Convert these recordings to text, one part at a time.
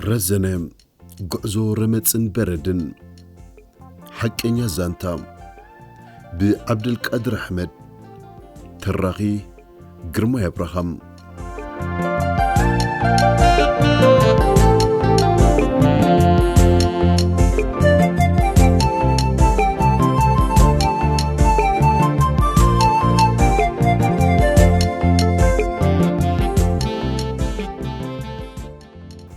ረዘነ፣ ጉዕዞ ረመጽን በረድን። ሓቀኛ ዛንታ፣ ብዓብደልቃድር ኣሕመድ። ተራኺ፣ ግርማይ ኣብርሃም።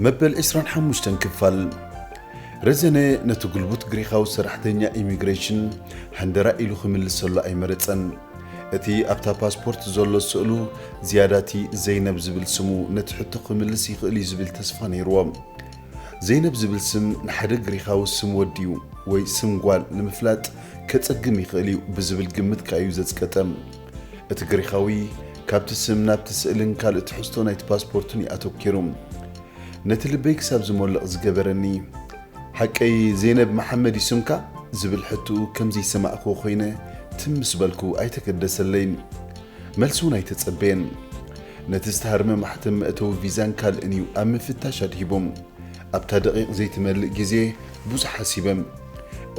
መበል ዕስራን ሓሙሽተን ክፋል። ረዘነ ነቲ ጉልቡት ግሪኻዊ ሰራሕተኛ ኢሚግሬሽን ሃንደራ ኢሉ ክምልሰሉ ኣይመረጸን። እቲ ኣብታ ፓስፖርት ዘሎ ስእሉ ዝያዳቲ ዘይነብ ዝብል ስሙ ነቲ ሕቶ ክምልስ ይኽእል እዩ ዝብል ተስፋ ነይርዎ። ዘይነብ ዝብል ስም ንሓደ ግሪኻዊ ስም ወዲ'ዩ ወይ ስም ጓል ንምፍላጥ ከጸግም ይኽእል እዩ ብዝብል ግምት ከኣ እዩ ዘጽቀጠ። እቲ ግሪኻዊ ካብቲ ስም ናብቲ ስእልን ካልእ ትሕዝቶ ናይቲ ፓስፖርትን እዩ ኣተኲሩ። ነቲ ልበይ ክሳብ ዝሞልቕ ዝገበረኒ፣ "ሓቀይ ዜነብ መሓመድ እዩ ስምካ?" ዝብል ሕቶኡ ከም ዘይሰማዕክዎ ኮይነ ትም ምስ በልኩ ኣይተገደሰለይን። መልሲ እውን ኣይተጸበየን። ነቲ ዝተሃርመ ማሕተም መእተዊ ቪዛን ካልእን እዩ ኣብ ምፍታሽ ኣድሂቦም። ኣብታ ደቂቕ ዘይትመልእ ግዜ ብዙሕ ሓሲበ።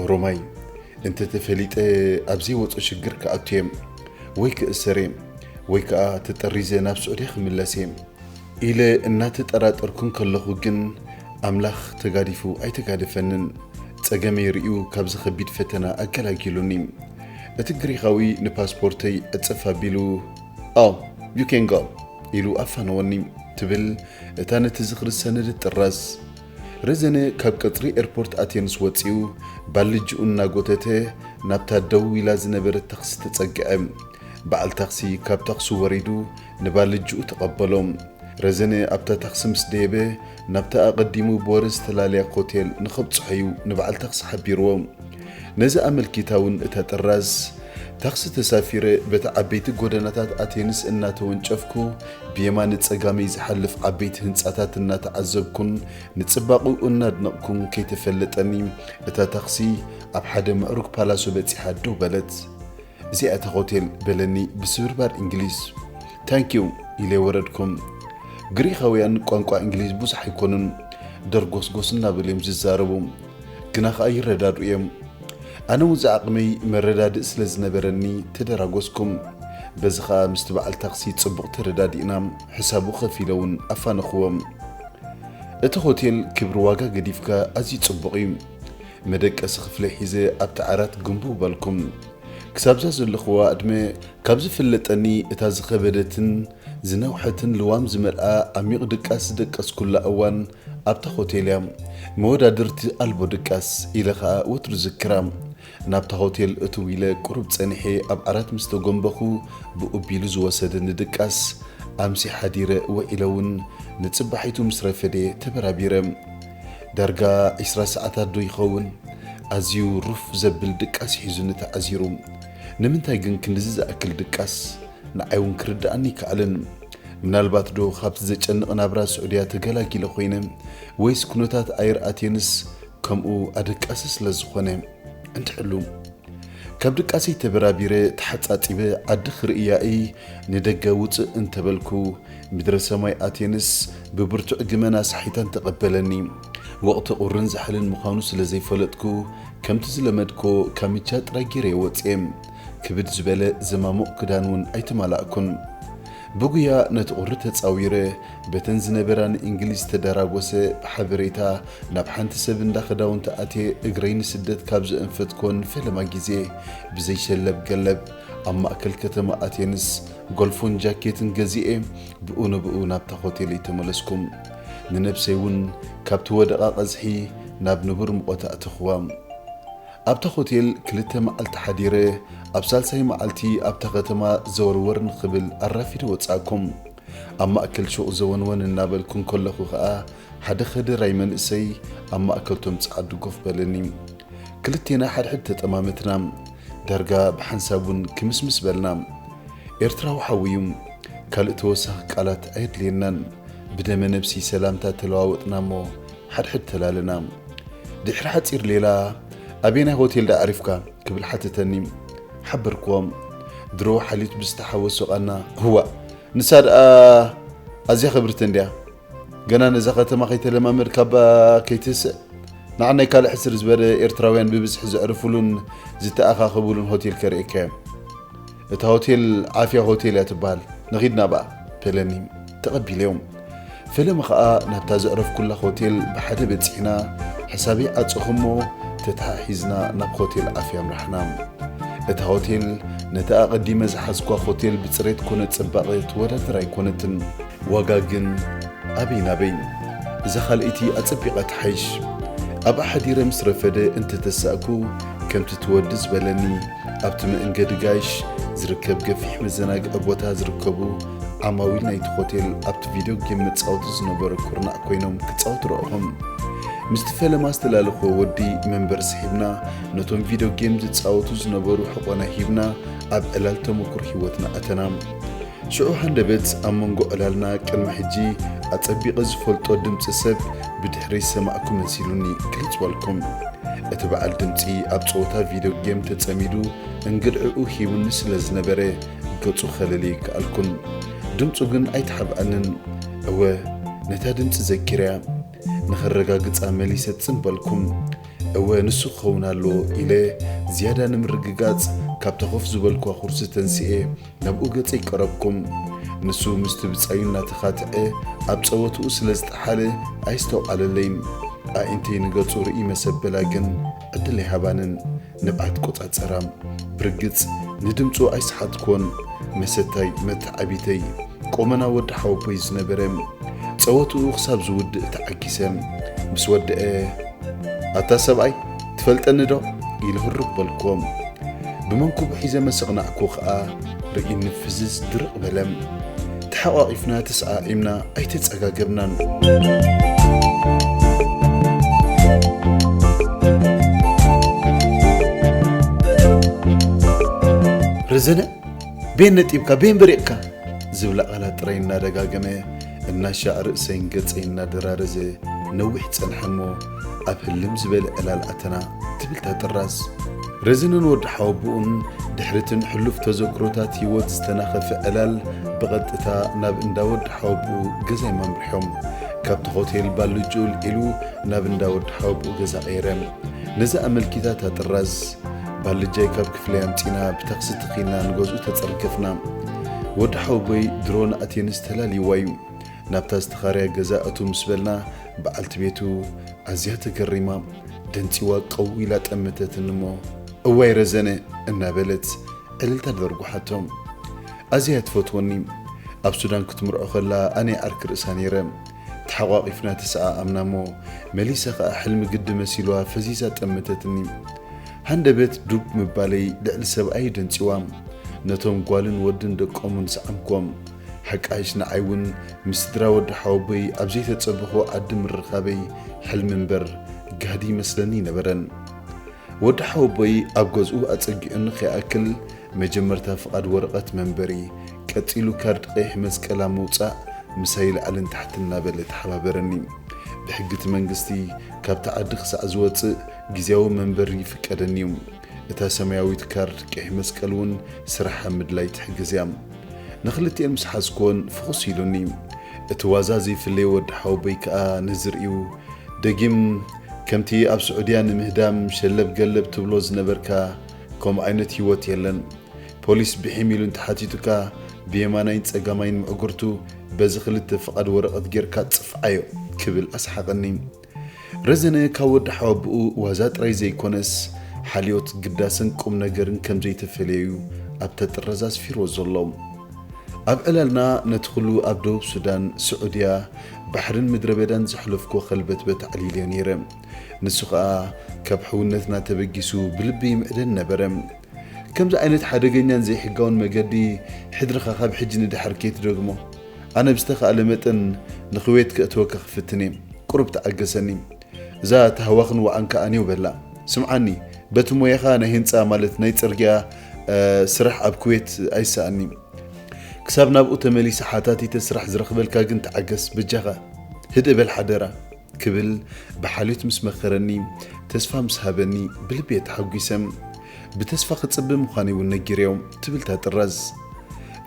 ኦሮማይ፣ እንተ ተፈሊጠ ኣብ ዘይወጾ ሽግር ክኣቱ እየ። ወይ ክእሰር እየ፣ ወይ ከኣ ተጠሪዘ ናብ ስዑድያ ክምለስ እየ። ኢለ እናተጠራጠርኩ እንከለኹ ግን፣ ኣምላኽ ተጋዲፉ ኣይተጋደፈንን። ጸገመይ ርእዩ ካብዚ ከቢድ ፈተና ኣገላጊሉኒ። እቲ ግሪኻዊ ንፓስፖርተይ ዕጽፍ ኣቢሉ፣ "Oh, you can go," ኢሉ ኣፋነወኒ፣ ትብል እታ ነቲ ዝኽሪ ዝሰነደት ጥራዝ። ረዘነ ካብ ቀጽሪ ኤርፖርት ኣቴንስ ወጺኡ፣ ባልጅኡ እናጎተተ ናብታ ደው ኢላ ዝነበረት ታክሲ ተጸግዐ። በዓል ታክሲ ካብ ታክሲ ወሪዱ ንባልጅኡ ተቐበሎ። ረዘነ ኣብታ ታክሲ ምስ ደየበ፣ ናብታ ኣቐዲሙ ብወረ ዝተላለያ ሆቴል ንኸብጽሖ እዩ ንበዓል ታክሲ ሓቢርዎ። ነዚ ኣመልኪታ እውን እታ ጥራዝ፣ ታክሲ ተሳፊረ በቲ ዓበይቲ ጎደናታት ኣቴንስ እናተወንጨፍኩ፣ ብየማነ ጸጋመይ ዝሓልፍ ዓበይቲ ህንጻታት እናተዓዘብኩን ንጽባቕኡ እናድነቕኩን ከይተፈለጠኒ፣ እታ ታክሲ ኣብ ሓደ ምዕሩግ ፓላሶ በጺሓ ደው በለት። "እዚኣ እታ ሆቴል" በለኒ ብስብርባር እንግሊዝ። "ታንኪዩ" ኢለ ወረድኩም። ግሪኻውያን ቋንቋ እንግሊዝ ብዙሕ ኣይኮኑን፣ ደርጎስጎስ እናበሉ እዮም ዝዛረቡ፣ ግና ኸኣ ይረዳድኡ እዮም። ኣነ እውን ዝዓቕመይ መረዳድእ ስለ ዝነበረኒ ተደራጎስኩም። በዚ ኸኣ ምስቲ በዓል ታክሲ ጽቡቕ ተረዳዲእና፣ ሕሳቡ ከፊለ እውን ኣፋነኽዎም። እቲ ሆቴል ክብሪ ዋጋ ገዲፍካ ኣዝዩ ጽቡቕ እዩ። መደቀሲ ክፍለይ ሒዘ ኣብቲ ዓራት ግንቡ በልኩም። ክሳብዛ ዘለኽዋ ዕድመ ካብ ዝፍለጠኒ እታ ዝኸበደትን ዝነውሐትን ልዋም ዝመልኣ ዓሚቕ ድቃስ ዝደቀስኩላ እዋን ኣብታ ሆቴል እያ። መወዳድርቲ ኣልቦ ድቃስ ኢለ ኸኣ ወትሩ ዝክራ። ናብታ ሆቴል እትው ኢለ ቁሩብ ጸኒሐ ኣብ ዓራት ምስ ተጎንበኹ፣ ብኡቢሉ ዝወሰደኒ ድቃስ ኣምሲ ሓዲረ ውዒለ እውን ንጽባሒቱ ምስ ረፈደ ተበራቢረ። ዳርጋ ዕስራ ሰዓታት ዶ ይኸውን? ኣዝዩ ሩፍ ዘብል ድቃስ ሒዙኒ ተዓዚሩ። ንምንታይ ግን ክንድዚ ዝኣክል ድቃስ? ንዓይ እውን ክርድኣኒ ኣይከኣለን። ምናልባት ዶ ካብቲ ዘጨንቕ ናብራ ስዑድያ ተገላጊለ ኮይነ፣ ወይስ ኩነታት ኣየር ኣቴንስ ከምኡ ኣደቃሲ ስለ ዝኾነ? እንድሕሉ ካብ ድቃሰይ ተበራቢረ ተሓጻጺበ ዓዲ ክርእያ'ይ ንደገ ውጽእ እንተበልኩ፣ ምድረ ሰማይ ኣቴንስ ብብርቱዕ ግመና ሳሒታን ተቐበለኒ። ወቕቲ ቁርን ዛሕልን ምዃኑ ስለ ዘይፈለጥኩ፣ ከምቲ ዝለመድኮ ካምቻ ጥራይ ገይረ ወጽየ። ክብድ ዝበለ ዘማሙቕ ክዳን እውን ኣይተማላእኩን። ብጉያ ነቲ ቁሪ ተጻዊረ፣ በተን ዝነበራ ንእንግሊዝ ተደራጎሰ ብሓበሬታ ናብ ሓንቲ ሰብ እንዳ ክዳውንቲ ኣትየ እግረይ ንስደት ካብ ዘእንፈትኮን ፈለማ ግዜ ብዘይሸለብ ገለብ ኣብ ማእከል ከተማ ኣቴንስ ጎልፎን ጃኬትን ገዚኤ ብኡ ንብኡ ናብታ ሆቴለይ ተመለስኩ። ንነብሰይ እውን ካብቲ ወደቓ ቀዝሒ ናብ ንቡር ሙቐት ኣእተኽዋ። ኣብታ ሆቴል ክልተ መዓልቲ ሓዲረ፣ ኣብ ሳልሳይ መዓልቲ ኣብታ ከተማ ዘወርወር ንኽብል ኣራፊደ ወጻእኩም። ኣብ ማእከል ሹቕ ዘወንወን እናበልኩ እንከለኹ ኸኣ፣ ሓደ ከደራይ መንእሰይ ኣብ ማእከልቶም ጸዓዱ ኮፍ በለኒ። ክልቴና ሓድሕድ ተጠማመትና። ዳርጋ ብሓንሳብ እውን ክምስምስ በልና። ኤርትራዊ ሓወይ እዩ። ካልእ ተወሳኺ ቃላት ኣየድልየናን። ብደመ ነብሲ ሰላምታ ተለዋወጥና እሞ ሓድሕድ ተላለና። ድሕሪ ሓጺር ሌላ፣ "ኣበየናይ ሆቴል ደኣ ዓሪፍካ?" ክብል ሓተተኒ። ሓበርክዎም። ድሮ ሓልዮት ብዝተሓወሶ ቃና፣ "እዋእ፣ ንሳ ደኣ ኣዝያ ክብርቲ እንድያ" ገና ነዛ ከተማ ከይተለማመድካ እባ ከይትስእ። ንዓናይ ካልእ ሕስር ዝበለ ኤርትራውያን ብብዝሒ ዘዕርፉሉን ዝተኣኻኸቡሉን ሆቴል ከርእየካ እየ። እታ ሆቴል ዓፍያ ሆቴል እያ ትበሃል። ንኺድ ናብኣ በለኒ። ተቐቢለዮም። ፈለማ ኸኣ ናብታ ዘዕረፍኩላ ሆቴል ብሓደ በጺሕና፣ ሕሳበይ ዓጸኹ እሞ ተተሓሒዝና ናብ ሆቴል ዓፍያ ኣምራሕና። እታ ሆቴል ነታ ኣቐዲመ ዝሓዝኳ ሆቴል ብጽሬት ኮነ ጽባቐ ትወዳደር ኣይኮነትን። ዋጋ ግን ኣበይ ናበይ። እዛ ካልኣይቲ ኣጸቢቓ ትሓይሽ። ኣብኣ ሓዲረ ምስ ረፈደ እንተተሳእኩ፣ ከምቲ ትወዲ ዝበለኒ፣ ኣብቲ መእንገዲ ጋይሽ ዝርከብ ገፊሕ መዘናግዒ ቦታ ዝርከቡ ዓማዊል ናይቲ ሆቴል ኣብቲ ቪድዮ ጌም መጻወቲ ዝነበሩ ኩርናዕ ኮይኖም ክጻወቱ ረኣኹም። ምስቲ ፈለማ ዝተላለኹዎ ወዲ መንበር ስሒብና፣ ነቶም ቪድዮ ጌም ዝጻወቱ ዝነበሩ ሕቖና ሂብና፣ ኣብ ዕላል ተመኩሮ ህይወትና ኣተና። ሽዑ ሃንደበት ኣብ መንጎ ዕላልና ቅድሚ ሕጂ ኣጸቢቐ ዝፈልጦ ድምጺ ሰብ ብድሕረይ ዝሰማዕኩ መሲሉኒ ክልጽ በልኩም። እቲ በዓል ድምጺ ኣብ ጸወታ ቪድዮ ጌም ተጸሚዱ እንግድዕኡ ሂቡኒ ስለ ዝነበረ ገጹ ከለልየ ኣይከኣልኩን። ድምጹ ግን ኣይተሓብኣንን። እወ፣ ነታ ድምጺ ዘኪረያ። ንኸረጋግጻ መሊሰ ጽን በልኩም። እወ፣ ንሱ ክኸውን ኣለዎ ኢለ ዝያዳ ንምርግጋጽ ካብታ ኮፍ ዝበልኩዋ ኩርሲ ተንሲኤ ናብኡ ገጸይ ቀረብኩም። ንሱ ምስቲ ብጻዩ እናተኻትዐ ኣብ ጸወትኡ ስለ ዝጠሓለ ኣየስተውዓለለይን። ኣዒንተይ ንገጹ ርኢ መሰበላ ግን ዕድል ኣይሃባንን። ንብዓት ቆጻጸራ። ብርግጽ ንድምጹ ኣይሰሓትኮን። መሰታይ መተዓቢተይ ቆመና ወዲ ሓወቦይ ዝነበረ። ጸወትኡ ክሳብ ዝውድእ ተዓጊሰ። ምስ ወድአ፣ "ኣታ ሰብኣይ፣ ትፈልጠኒ ዶ?" ኢሉ ህርብ በልኩዎ። ብመንኩቡ ሒዘ መሰቕናዕኩ ኸኣ ርእይኒ ፍዝዝ ድርቕ በለ። ተሓቋቒፍና ተሰዓዒምና ኣይተጸጋገብናን። "ረዘነ፣ ቤን ነጢብካ፣ ቤን በሪቕካ?" ዝብላ ቃላት ጥራይ እናደጋገመ፣ እናሻዕ ርእሰይን ገጸይ እናደራረዘ ነዊሕ ጸንሐ እሞ፣ ኣብ ህልም ዝበለ ዕላል ኣተና ትብል እታ ጥራዝ። ረዘነን ወዲ ሓወቦኡን ድሕሪ እትን ሕሉፍ ተዘክሮታት ህይወት ዝተናኸፈ ዕላል ብቐጥታ ናብ እንዳ ወዲ ሓወቦኡ ገዛይ ኣምሪሖም። ካብቲ ሆቴል ባልጅኡ ኣልዒሉ ናብ እንዳ ወዲ ሓወቦኡ ገዛ ቀየረ። ነዚ ኣመልኪታ እታ ጥራዝ፣ ባልጃይ ካብ ክፍለይ ኣምጺና ብታክሲ ተኺልና ንገዝኡ ተጸርገፍና። ወዲ ሓወቦይ ድሮ ንኣቴንስ ተላልይዋ እዩ። ናብታ ዝተኻረያ ገዛ እትው ምስ በልና፣ በዓልቲ ቤቱ ኣዝያ ተገሪማ፣ ደንጺዋ ቀው ኢላ ጠመተትኒ እሞ፣ "እዋይ ረዘነ!" እናበለት ዕልልታ ደርጉሓቶ። ኣዝያ እያ ትፈትወኒ። ኣብ ሱዳን ክትምርዖ ከላ ኣነ ዓርኪ ርእሳ ነይረ። ተሓቋቒፍና ተሰዓዓምና እሞ፣ መሊሳ ኸኣ ሕልሚ ግዲ መሲልዋ ፈዚዛ ጠመተትኒ። ሃንደበት ዱብ ምባለይ ልዕሊ ሰብኣይ ደንጺዋ። ነቶም ጓልን ወድን ደቆምን ሰዓምክዎም። ሓቃይሽ ንዓይ እውን ምስ ስድራ ወዲ ሓወቦይ ኣብ ዘይተጸበኽዎ ዓዲ ምርኻበይ ሕልሚ እምበር ጋህዲ ይመስለኒ ኣይነበረን። ወዲ ሓወቦይ ኣብ ገዝኡ ኣጸጊዑኒ ከይኣክል፣ መጀመርታ ፍቓድ ወረቐት መንበሪ፣ ቀጺሉ ካርድ ቀይሕ መስቀል ኣብ ምውጻእ ምሳይ ላዕልን ታሕትን እናበለ ተሓባበረኒ። ብሕጊ እቲ መንግስቲ፣ ካብቲ ዓዲ ክሳዕ ዝወጽእ ግዝያዊ መንበሪ ይፍቀደኒ እዩ። እታ ሰማያዊት ካርድ ቀይሕ መስቀል እውን ስራሕ ኣብ ምድላይ ትሕግዝ እያ። ንኽልቲኤን ምስ ሓዝክወን ፍኹስ ኢሉኒ። እቲ ዋዛ ዘይፍለዮ ወዲ ሓወቦይ ከኣ ነዚ ርእዩ፣ ደጊም ከምቲ ኣብ ስዑድያ ንምህዳም ሸለብ ገለብ ትብሎ ዝነበርካ፣ ከምኡ ዓይነት ህይወት የለን። ፖሊስ ብሒም ኢሉ እንተሓቲቱካ፣ ብየማናይን ጸጋማይን ምዕጉርቱ በዚ ክልተ ፍቓድ ወረቐት ጌርካ ጽፍዓዮ፣ ክብል ኣስሓቐኒ። ረዘነ ካብ ወዲ ሓወቦኡ ዋዛ ጥራይ ዘይኮነስ፣ ሓልዮት፣ ግዳስን ቁም ነገርን ከም ዘይተፈለየዩ ኣብታ ጥራዝ ኣስፊርዎ ዘሎ። ኣብ ዕላልና ነቲ ኩሉ ኣብ ደቡብ ሱዳን፣ ስዑድያ፣ ባሕርን ምድረ በዳን ዘሕለፍኩዎ ከልበትበት ኣዕሊለዮ ነይረ። ንሱ ኸኣ ካብ ሕውነትና ተበጊሱ ብልቢ ይምዕደኒ ነበረ። ከምዚ ዓይነት ሓደገኛን ዘይሕጋውን መገዲ ሕድርኻ ካብ ሕጂ ንደሓር ከይትደግሞ። ኣነ ብዝተኻእለ መጠን ንኹዌት ከእትወካ ክፍትን እየ። ቁሩብ ተዓገሰኒ። እዛ ተሃዋኽን ወዓን ከኣ ኔው በላ። ስምዓኒ፣ በቲ ሞያኻ ናይ ህንጻ ማለት ናይ ጽርግያ፣ እ፣ ስራሕ ኣብ ኩዌት ኣይሰኣኒ። ክሳብ ናብኡ ተመሊሰ ሓታቲተ ስራሕ ዝረኽበልካ ግን ተዓገስ፣ በጃኻ። ህድእ በል ሓደራ። ክብል ብሓልዮት ምስ መኸረኒ፣ ተስፋ ምስ ሃበኒ፣ ብልቢ እየ ተሓጒሰ። ብተስፋ ክጽበ ምዃነይ እውን ነጊረዮ፣ ትብል እታ ጥራዝ።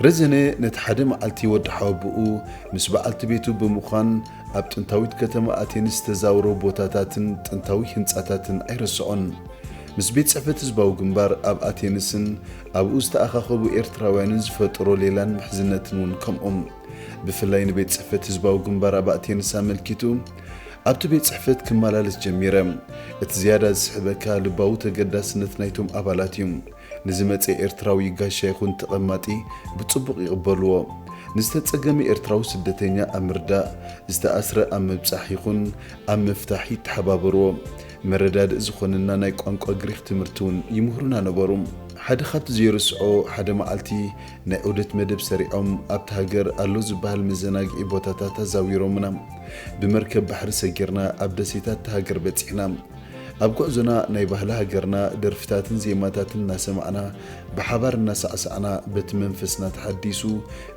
ረዘነ ነቲ ሓደ መዓልቲ ወዲ ሓወብኡ ምስ በዓልቲ ቤቱ ብምዃን ኣብ ጥንታዊት ከተማ ኣቴንስ ዝተዛወሮ ቦታታትን ጥንታዊ ህንጻታትን ኣይረስዖን። ምስ ቤት ጽሕፈት ህዝባዊ ግንባር ኣብ ኣቴንስን ኣብኡ ዝተኣኻኸቡ ኤርትራውያንን ዝፈጠሮ ሌላን ምሕዝነትን እውን ከምኦም። ብፍላይ ንቤት ጽሕፈት ህዝባዊ ግንባር ኣብ ኣቴንስ ኣመልኪቱ ኣብቲ ቤት ጽሕፈት ክመላለስ ጀሚረ። እቲ ዝያዳ ዝስሕበካ ልባዊ ተገዳስነት ናይቶም ኣባላት እዩ። ንዝመጸ ኤርትራዊ ጋሻ ይኹን ተቐማጢ ብጽቡቕ ይቕበልዎ። ንዝተጸገመ ኤርትራዊ ስደተኛ ኣብ ምርዳእ፣ ዝተኣስረ ኣብ ምብጻሕ ይኹን ኣብ ምፍታሕ ይተሓባበርዎ። መረዳድእ ዝኾነና ናይ ቋንቋ ግሪኽ ትምህርቲ እውን ይምህሩና ነበሩ። ሓደ ካብቲ ዘይርስዖ ሓደ መዓልቲ ናይ ዑደት መደብ ሰሪዖም ኣብቲ ሃገር ኣሎ ዝበሃል መዘናግዒ ቦታታት ኣዛዊሮምና። ብመርከብ ባሕሪ ሰጊርና ኣብ ደሴታት እታ ሃገር በጺሕና። ኣብ ጉዕዞና ናይ ባህሊ ሃገርና ደርፍታትን ዜማታትን እናሰማዕና ብሓባር እናሳዕሳዕና በቲ መንፈስና ተሓዲሱ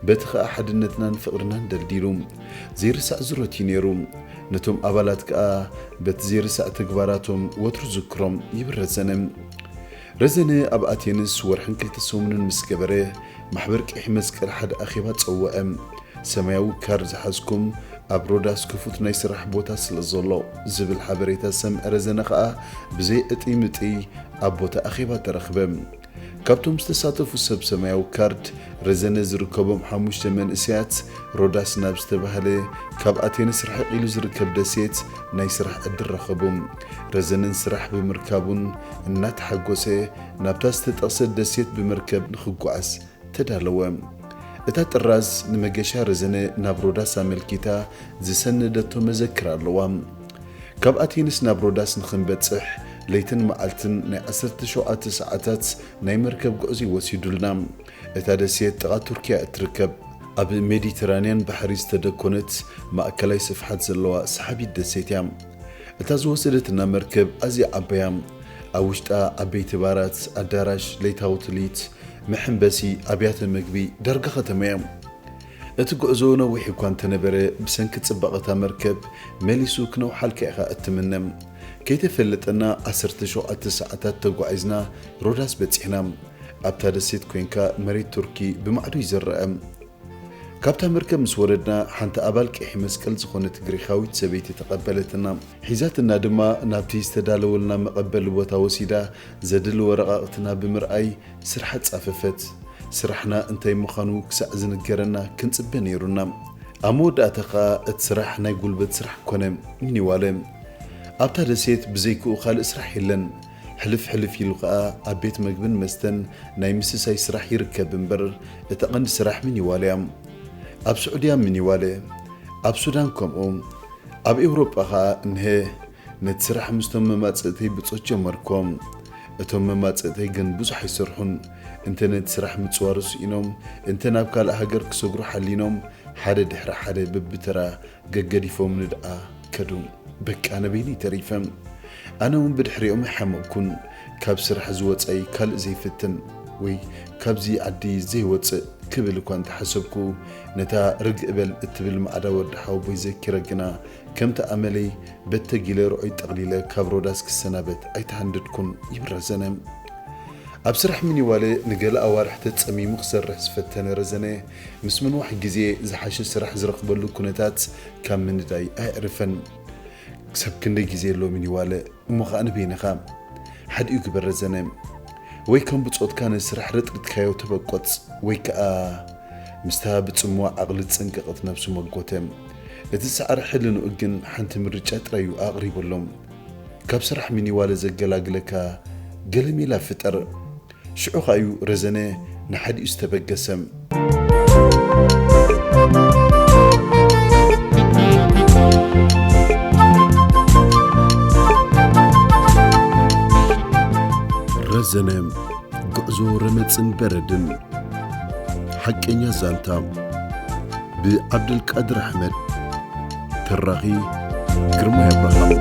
በቲ ኸኣ ሓድነትናን ፍቕርናን ደልዲሉ ዘይርሳዕ ዙረት እዩ ነይሩ። ነቶም ኣባላት ከኣ በቲ ዘይርሳዕ ተግባራቶም ወትሩ ዝክሮም ይብል ረዘነ። ረዘነ ኣብ ኣቴንስ ወርሕን ክልተ ሰሙንን ምስ ገበረ ማሕበር ቀይሕ መስቀል ሓደ ኣኼባ ጸውዐ። ሰማያዊ ካርድ ዝሓዝኩም ኣብ ሮዳስ ክፉት ናይ ስራሕ ቦታ ስለ ዘሎ ዝብል ሓበሬታ ዝሰምዐ ረዘነ ከኣ ብዘይ ዕጥይ ምጥይ ኣብ ቦታ ኣኼባ ተረኽበ። ካብቶም ዝተሳተፉ ሰብ ሰማያዊ ካርድ ረዘነ ዝርከቦም ሓሙሽተ መንእሰያት ሮዳስ ናብ ዝተባህለ ካብ ኣቴንስ ርሕቕ ኢሉ ዝርከብ ደሴት ናይ ስራሕ ዕድል ረኸቡ። ረዘነን ስራሕ ብምርካቡን እናተሓጎሰ ናብታ ዝተጠቕሰት ደሴት ብመርከብ ንኽጓዓዝ ተዳለወ። እታ ጥራዝ ንመገሻ ረዘነ ናብ ሮዳስ ኣመልኪታ ዝሰነደቶ መዘክር ኣለዋ። ካብ ኣቴንስ ናብ ሮዳስ ንኽንበጽሕ ለይትን መዓልትን ናይ ዓሰርተ ሸውዓተ ሰዓታት ናይ መርከብ ጉዕዞ ወሲዱልና። እታ ደሴት ጥቓ ቱርኪያ እትርከብ ኣብ ሜዲተራንያን ባሕሪ ዝተደኮነት ማእከላይ ስፍሓት ዘለዋ ሰሓቢት ደሴት እያ። እታ ዝወሰደትና መርከብ ኣዝያ ዓባያ፣ ኣብ ውሽጣ ዓበይቲ ባራት፣ ኣዳራሽ፣ ለይታዊ ትልሂት፣ መሐንበሲ፣ ኣብያተ መግቢ፣ ዳርጋ ከተማ እያ። እቲ ጉዕዞ ነዊሕ እኳ እንተነበረ፣ ብሰንኪ ጽባቐ እታ መርከብ መሊሱ ክነውሓልካ ኢኻ እትምነ። ከይተፈለጠና ዓሰርተ ሸውዓተ ሰዓታት ተጓዒዝና ሮዳስ በጺሕና። ኣብታ ደሴት ኮይንካ መሬት ቱርኪ ብማዕዶ ይዝረአ። ካብታ መርከብ ምስ ወረድና፣ ሓንቲ ኣባል ቀይሕ መስቀል ዝኾነት ግሪኻዊት ሰበይቲ ተቐበለትና። ሒዛትና ድማ ናብቲ ዝተዳለወልና መቐበሊ ቦታ ወሲዳ፣ ዘድሊ ወረቓቕትና ብምርኣይ ስራሕ ኣጻፈፈት። ስራሕና እንታይ ምዃኑ ክሳዕ ዝንገረና ክንጽበ ነይሩና። ኣብ መወዳእታ ኸኣ እቲ ስራሕ ናይ ጉልበት ስራሕ ኮነ። ሚኒዋለ ኣብታ ደሴት ብዘይክኡ ካልእ ስራሕ የለን። ሕልፍ ሕልፍ ኢሉ ኸኣ ኣብ ቤት መግብን መስተን ናይ ምስሳይ ስራሕ ይርከብ እምበር፣ እታ ቀንዲ ስራሕ ሚኒዋለ እያ። ኣብ ስዑድያ ሚኒዋለ፣ ኣብ ሱዳን ከምኡ፣ ኣብ ኤውሮጳ ኸኣ እንሀ ነቲ ስራሕ ምስቶም መማጽእተይ ብጾት ጀመርኮ። እቶም መማጽእተይ ግን ብዙሕ ኣይሰርሑን። እንተ ነቲ ስራሕ ምጽዋር ስኢኖም፣ እንተ ናብ ካልእ ሃገር ክሰግሩ ሓሊኖም፣ ሓደ ድሕሪ ሓደ በብተራ ገገዲፎምኒ ደኣ ከዱ። በቃ ኣነ በይነይ ተሪፈ። ኣነ እውን ብድሕሪኦም ኣይሓመቕኩን። ካብ ስራሕ ዝወጸይ ካልእ ዘይፍትን ወይ ካብዚ ዓዲ ዘይወጽእ ክብል እኳ እንተሓሰብኩ፣ ነታ ርግእ በል እትብል ማዕዳ ወዲ ሓወቦይ ዘኪረ ግና፣ ከምቲ ኣመለይ በተጊለ ርዑይ ጠቕሊለ ካብ ሮዳስ ክሰናበት ኣይተሃንደድኩን ይብል ረዘነ። ኣብ ስራሕ ሚኒዋለ ንገለ ኣዋርሕ ተጸሚሙ ክሰርሕ ዝፈተነ ረዘነ፣ ምስ ምንዋሕ ግዜ ዝሓሸ ስራሕ ዝረኽበሉ ኩነታት ካብ ምንዳይ ኣየዕርፈን። ክሳብ ክንደይ ግዜ ኣሎ ሚኒዋለ? እሞ ኸኣ ንበይንኻ ሓዲኡ ግበር ረዘነ። ወይ ከም ብጾትካ ነቲ ስራሕ ረጥሪጥካዮ ተበቆጽ፣ ወይ ከኣ ምስታ ብጽምዋ ዓቕሊ ዝጸንቀቐት ነብሱ መጎተ። እቲ ጻዕሪ ሕልንኡ ግን ሓንቲ ምርጫ ጥራይ እዩ ኣቕሪበሎም። ካብ ስራሕ ሚኒዋለ ዘገላግለካ ገለ ሜላ ፍጠር። ሽዑ ኸኣ'ዩ ረዘነ ንሓዲኡ ዝተበገሰ። ረዘነ፣ ጉዕዞ ረመጽን በረድን። ሓቀኛ ዛንታ። ብዓብደልቃድር ኣሕመድ። ተራኺ ግርማይ ኣብርሃም።